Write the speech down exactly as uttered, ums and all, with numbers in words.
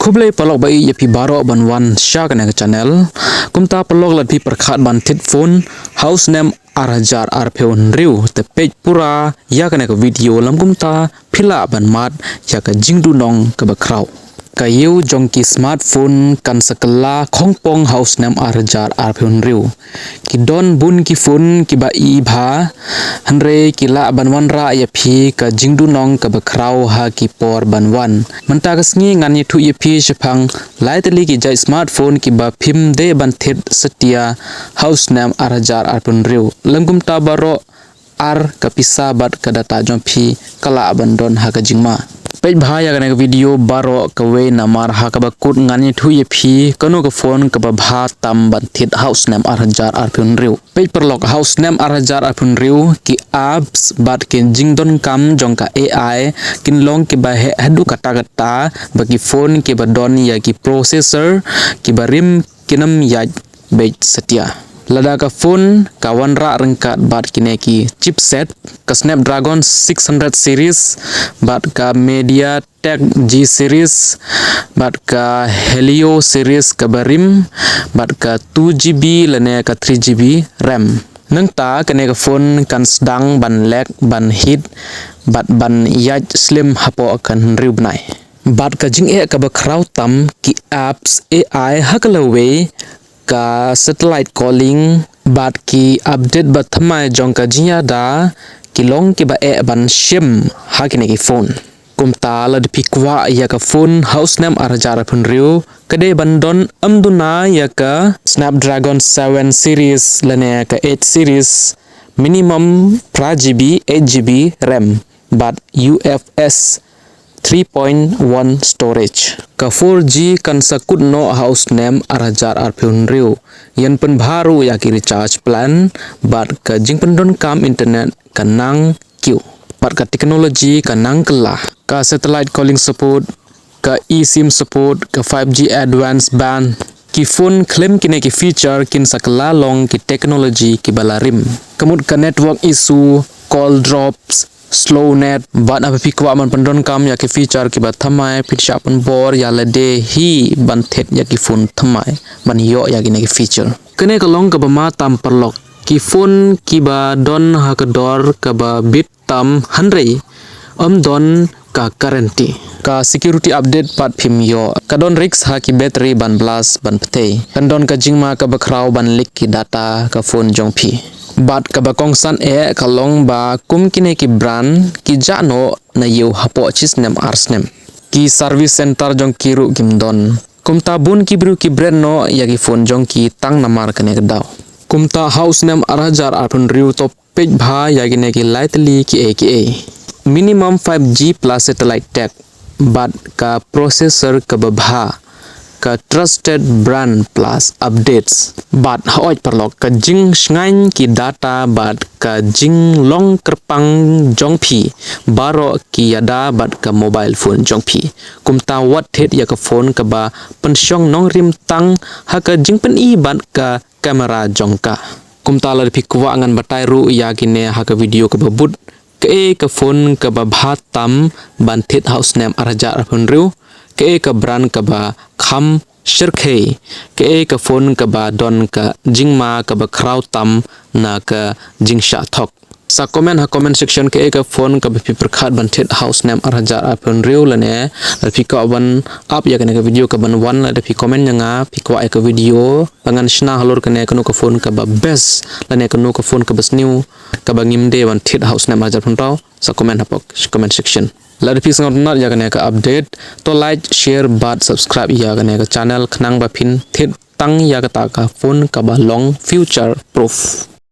Khublei paralok ba ïeit ïa phi baroh ban wan sha kane ka channel. Kumta paralok, lada phi pyrkhat ban thied phone ha u snem ar hajar arphew hynriew, te peit pura ïa kane ka video, lym kumta phi lah ban mad ïa ka jingduhnong kaba khraw. Ka ïew jong ki smartphone kan sa kylla khongpong ha u snem ar hajar arphew hynriew. Ki don bun ki phone kiba i bha, hynrei ki lah ban wanrah ïa phi ka jingduhnong kaba khraw ha ki por ban wan. Mynta ka sngi ngan ïathuh ïa phi shaphang lai tylli ki jait smartphone kiba phim dei ban thied satia ha u snem ar hajar arphew hynriew. Lym kumta baroh ar ka pisa bad ka data jong phi ka lah ban don ha ka jingma. Peit bha ïa kane ka video baroh kawei, namar ha kaba kut ngan ïathuh ïa phi kano ka phone kaba bha tam ban thied ha u snem ar hajar arphew hynriew. Peit paralok, ha u snem ar hajar arphew hynriew, ki apps bad ki jingdonkam jong ka A I kin long kiba heh haduh katta katta, ba ki phone kiba don ïa ki processor kiba rim kin ym ïaid beit satia. Lada ka phone ka wanrah ryngkat bad kine ki chipset, ka Snapdragon six hundred series, bad ka MediaTek G series, bad ka Helio series kaba rim, bad ka two G B lane ka three G B RAM. Nangta kane ka phone kan sdang ban lag, ban heat, bad ban ïaid slem hapoh ka hynriew bnai. Bad ka jingeh kaba khraw tam, ki apps A I ha ka lawei, ka satellite calling, bad ki update ba thymmai jong ka jingïada, ki long kiba eh ban shim ha kine ki phone. Kumta lada phi kwah ïa ka phone ha u snem ar hajar arphew hynriew, ka dei ban don ym duna ïa ka Snapdragon seven series lane ka eight series, minimum phra G B, eight G B RAM, bad U F S three point one storage. Ka four G kan sa kut noh ha u snem ar hajar arphew hynriew. Ïan pynbha ruh ïa ki recharge plan, bad ka jingpyndonkam internet ka nang kiew. Bad ka technology ka nang kylla. Ka satellite calling support, ka eSIM support, ka five G advanced band. Ki phone khlem kine ki feature kin sa kylla long ki technology kiba la rim. Ka mut ka network issue, call drops, slow net, bad haba phi kwah ban pyndonkam ïa ki feature kiba thymmai, phi shah pynbor ïa lade hi ban thied ïa ki phone thymmai, ban ïoh ïa kine ki feature. Kane ka long kaba ma tam paralok. Ki phone kiba don ha ka dor kaba bit tam, hynrei ym don ka guarantee. Ka security update pat phim ïoh. Ka don risk ha ki battery ban blast ban pyrthei. Kan don ka jingma kaba khraw ban leak ki data ka phone jong phi. Bad kaba kongsan eh ka long ba kum kine ki brand ki jah noh na ïew hapoh shi snem ar snem. Ki service center jong ki ruh kim don. Kumta bun ki briew ki bret noh ïa ki phone jong ki tang namar kane ka daw. Kumta ha u snem ar hajar arphew hynriew, to peit bha ïa kine ki lai tylli kiei kiei. Minimum five G plus satellite tech, bad ka processor kaba bha, ka trusted brand plus updates. Bad hooid paralok, ka jingshngaiñ ki data bad ka jinglong kyrpang jong phi baroh ki ïada bad ka mobile phone jong phi. Kumta wat thied ïa ka phone kaba pynshong nongrim tang ha ka jingpyni bad ka camera jong ka. Kumta lada phi kwah ngan batai ruh ïa kine ha ka video kaba bud. Kaei ka phone kaba bha tam ban thied ha u snem ar hajar arphew hynriew? Kaei ka brand kaba kham shyrkhei? Kaei ka phone kaba don ka jingma kaba khraw tam na ka jingshah thok? Sa comment ha comment section kaei ka phone kaba phi pyrkhat ban thied ha u snem ar hajar arphew hynriew lane lada phi kwah ban ap ïa kane ka video kaban wan, lada phi comment ïa nga phi kwah ïa ka video ba ngan shna halor kane, kano ka phone kaba best lane kano ka phone kaba sniew kaba ngim dei ban thied ha u snem ar hajar arphew hynriew. Sa comment hapoh comment section. Lada phi sngewtynnat ïa kane ka update, to like, share bad subscribe ïa kane ka channel khnang ba phin thied tang ïa kata ka phone kaba long future proof.